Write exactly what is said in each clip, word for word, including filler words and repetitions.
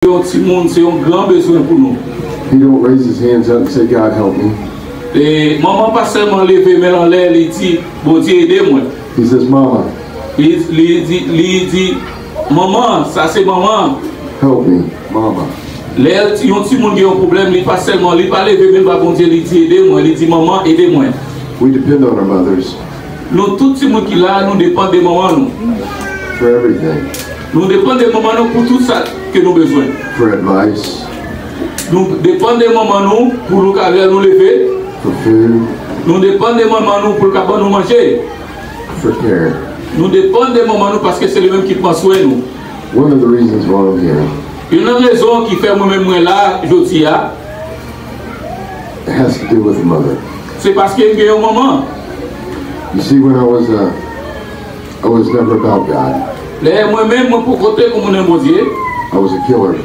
yon timoun, se yon gran bezwen pou nou. He don't raise his hands up and say, "God, help me." E manman pa sèlman leve men l anlè, li di, "Bondye, ede mwen." He says, "Mama, Li, li di, li di, "Manman, sa se manman." Help me, mama." Lè ti, yon timoun gen yon pwoblèm, li pa sèlman, li pa leve men l ba Bondye, li di, "Ede mwen," li di, "Manman, ede mwen." We depend on our mothers Nou tout timoun ki la, nou depann de manman nou. For everything. Nou depann de manman nou pou tout sa ke nou bezwen. For advice. Nou depann de manman nou pou nou ka lè nou leve. For food. Nou depann de manman nou pou l ka ban nou manje. For care. Nou depann de manman nou paske se li menm ki pran swen nou. One of the reasons why I'm here Youn nan rezon ki fè mwen menm mwen la jodi a, it has to do with a mother. Se paske m gen yon manman. You see, when I was, uh, I was never about God. Lè mwen menm, mwen poko te konn moun Bondye. I was a killer.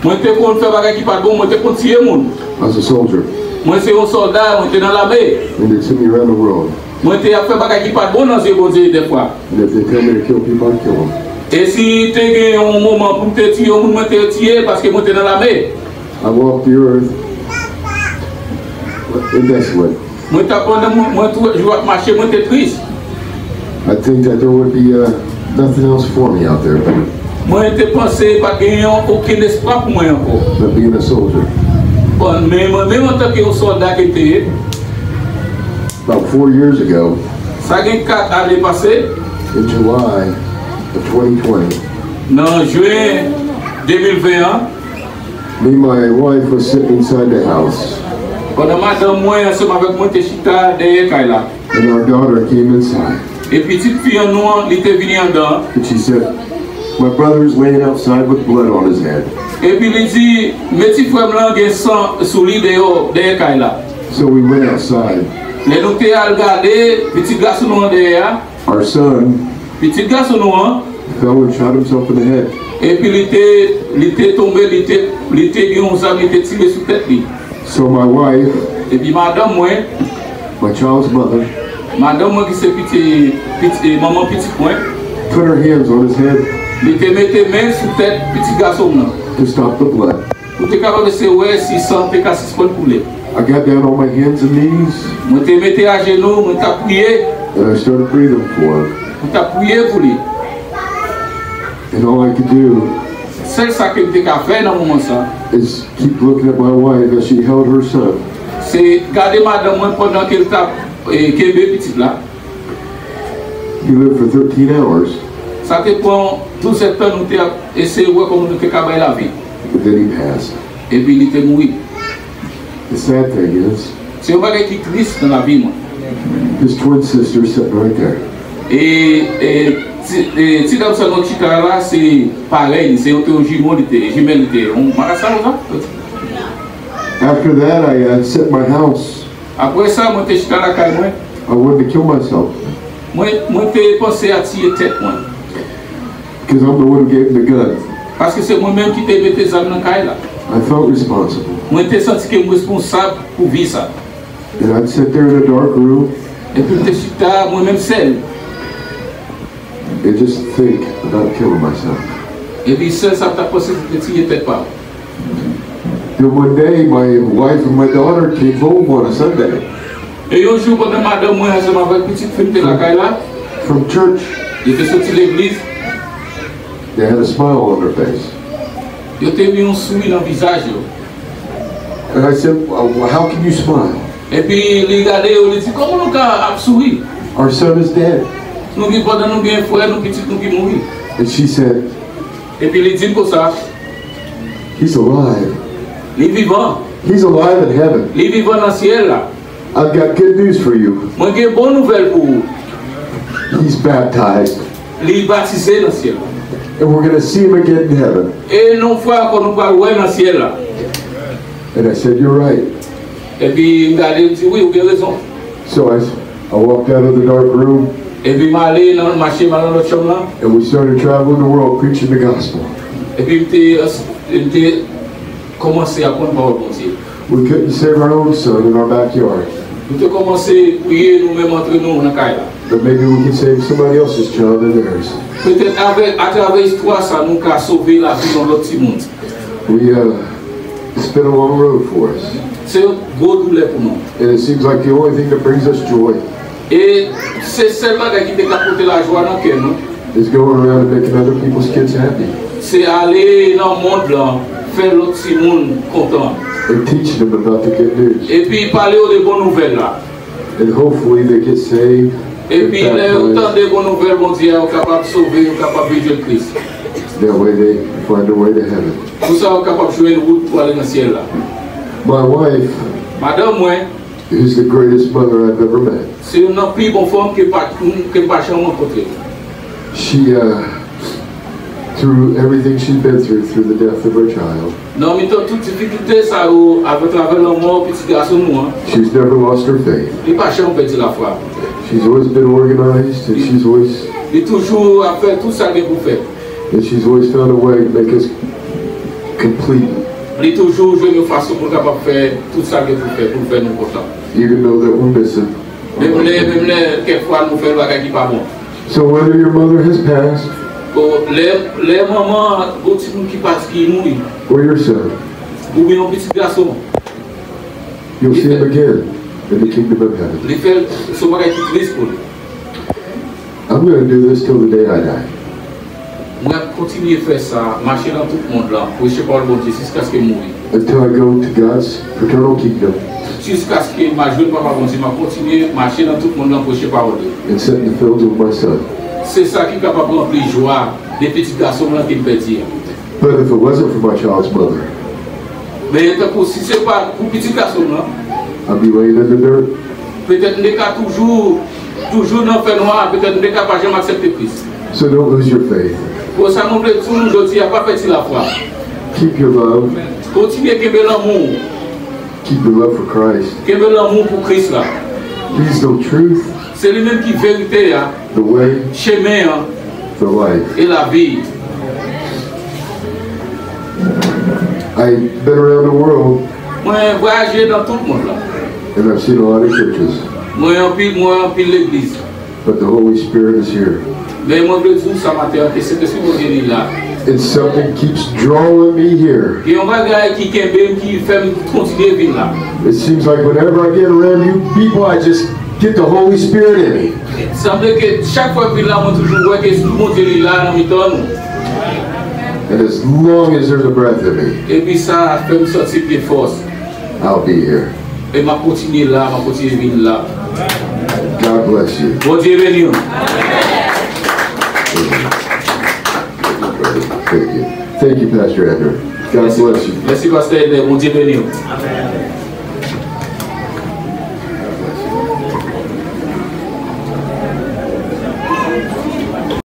Mwen te konn fè bagay ki pa t bon, mwen te konn tiye moun. I was a soldier. Mwen se yon sòlda, mwen te nan lame. And they sent me around the world. Mwen te ap fè bagay ki pa t bon nan zye Bondye dèfwa. And if they tell me to kill people, I kill them. E si te gen yon moman pou m te tiye yon moun, mwen te tiye l paske mwen te nan lame. I walk the earth, and that's what Mwen t ap pandan mwen, mwen tou jou ap mache, mwen te tris. I think that there would be, uh, nothing else for me out there but Mwen te panse pa t gen yon okenn espwa pou mwen ankò. But being a soldier. Bon, men mwen menm antanke yon sòlda ke m te ye, About four years ago, sa gen kat ane pase, in July of twenty twenty, nan jen de mil ven an, me and my wife were sitting inside the house. Pandan madanm mwen ansanm avèk mwen te chita dèyè kay la. And our daughter came inside. E pitit fi an nou an, li te vini anndan. And she said, "My brother is laying outside with blood on his head." Epi li di, "Men ti frè m lan gen san sou li deyò, dèyè kay la." So we went outside. Lè nou te al gade, pitit gason nou an dèyè a, Our son pitit gason nou an, fell and shot himself in the head. Epi li te, li te tonbe, li te, li te gen yon zam, li te tire sou tèt li. So my wife, Epi madanm mwen, my child's mother, madanm mwen ki se piti, piti, manman pitit mwen, put her hands on his head li te mete men sou tèt pitit gason m nan to stop the blood. Pou te kapab eseye wè si san te ka sispann koule. I got down on my hands and knees. Mwen te mete ajenou, mwen t ap priye. And I started praying for him. Mwen t ap priye pou li. And all I could do Sèl sa ke m te ka fè nan moman sa, is keep looking at my wife as she held her son. Se gade madanm mwen pandan ke l t ap, eh, kenbe pitit la. He lived for thirteen hours. Sa te pran douz èdtan nou te ap eseye wè kòman nou te ka bay lavi. But then he passed. Epi li te mouri. The sad thing is, se yon bagay ki tris nan lavi mwen. His twin sister sitting right there. E, e, ti, e, ti dam sa nou chita la, se parèy li, se yon, te yon jimo li te, jimèl li te, yon marasa konsa. After that, I, uh, set my house. Apre sa, mwen te chita lakay mwen. I wanted to kill myself. Mwen, mwen te panse a tiye tèt mwen. Because I'm the one who gave him the gun. Paske se mwen menm ki te mete zam nan kay la. I felt responsible. Mwen te santi ke m responsab pou vi sa. And I'd sit there in a dark room. Epi m te chita, mwen menm sèl. And just think about killing myself. Epi sèl sa m t ap panse se te tiye tèt pa m. Then one day, my wife and my daughter came home on a Sunday. E yon jou, pandan madanm mwen ansanm avèk pitit fi m te lakay la, from church, yo te soti legliz, they had a smile on their face. Yo te gen yon souri nan vizaj yo. And I said, "Well, how can you smile? Epi li gade yo, li di, "Kòman nou ka ap souri? Our son is dead." Nou gen, pandan nou gen frè nou, pitit nou ki mouri." And she said, Epi li di m konsa, "He's alive. Li vivan. He's alive in heaven. Li vivan nan syèl la. I've got good news for you. Mwen gen bon nouvèl pou ou. He's baptized. Li batize nan syèl la. And we're gonna see him again in heaven." E yon fwa ankò nou pral wè nan syèl la. And I said, "You're right." Epi m gade, m di, "Wi, ou gen rezon." So I, I walked out of the dark room. Epi m ale nan, mache m al nan lòt chanm lan. And we started traveling the world preaching the gospel. Epi m te, m te kòmanse aprann pawòl Bondye. We couldn't save our own son in our backyard. Nou te kòmanse priye nou menm antre nou nan kay la. But maybe we can save somebody else's child or theirs. Petèt avèk, atravè istwa sa, nou ka sove lavi yon lòt timoun. We, uh, it's been a long road for us. Se yon gwo doulè pou nou. And it seems like the only thing that brings us joy E se sèl bagay ki te ka pote lajwa nan kè nou. Is going around and making other people's kids happy. Se ale nan mond lan, fè lòt timoun kontan. And teaching them about the good news. Epi pale yo de bon nouvèl la. And hopefully they get saved. Epi lè yo tande bon nouvèl Bondye a, yo kapab sove, yo kapab vin jwenn Kris. That way they find their way to heaven. Konsa yo kapab jwenn wout pou ale nan syèl la. My wife, madanm mwen, is the greatest mother I've ever met. Se youn nan pi bon fanm ke pa, ke m pa janm rankontre. She, uh, through everything she's been through, through the death of her child, nan mitan tout difikilte sa yo, atravè lanmò pitit gason nou an, she's never lost her faith. Li pa janm pèdi lafwa. She's always been organized, and she's always, li toujou ap fè tout sa l gen pou fè. And she's always found a way to make us complete. Li toujou jwenn yon fason pou l kapab fè tout sa l gen pou fè, pou l fè nou kontan. Even though that we're missing. Menm lè, menm lè, kèk fwa nou fè bagay ki pa bon. So whether your mother has passed, bon, lè, lè manman yon timoun ki pati, ki mouri, or your son, oubyen yon pitit gason, you'll see him again in the kingdom of heaven. Li fè l, se yon bagay ki tris pou li. I'm gonna do this till the day I die. Mwen ap kontinye fè sa, mache nan tout mond lan, preche pawòl Bondye jiskaske m mouri. Until I go to God's eternal kingdom. Jiskaske m a jwenn Papa Bondye, m ap kontinye mache nan tout mond lan, preche pawòl li. And sit in the fields with my son. Se sa ki kapab ranpli jwa de pitit gason m lan ke m pèdi a. But if it wasn't for my child's mother, men tankou si se pa pou pitit gason m lan, I'd be laying in the dirt. Petèt m te ka toujou, toujou nan fènwa, petèt m te ka pa janm aksepte Kris. So don't lose your faith. Konsa mwen vle di nou jodi a, pa pèdi lafwa. Keep your love. Kontinye kenbe lanmou w. Keep your love for Christ. Kenbe lanmou pou Kris la. He's the truth. Se li menm ki verite a. The way, chemen an, the life, e lavi. I've been around the world. Mwen vwayaje nan tout mond lan. And I've seen a lot of churches. Mwen anpil, mwen anpil legliz. But the Holy Spirit is here. Men mwen vle di w sa maten an, ke Sentespri Bondye li la. And something keeps drawing me here. Gen yon bagay ki kenbe m, ki fè m kontinye vin la. It seems like whenever I get around you people, I just get the Holy Spirit in me. Sanble ke chak fwa m vin la, mwen toujou wè ke Espri Bondye li la nan mitan nou. And as long as there's a breath in me, epi sa fè m santi m gen fòs. I'll be here. E m ap kontinye la, m ap kontinye vin la. God bless you. Bondye beni w. Thank you. Thank you, Pastor Andrew. God bless you. Mèsi, Pastè Edner. Bondye beni w.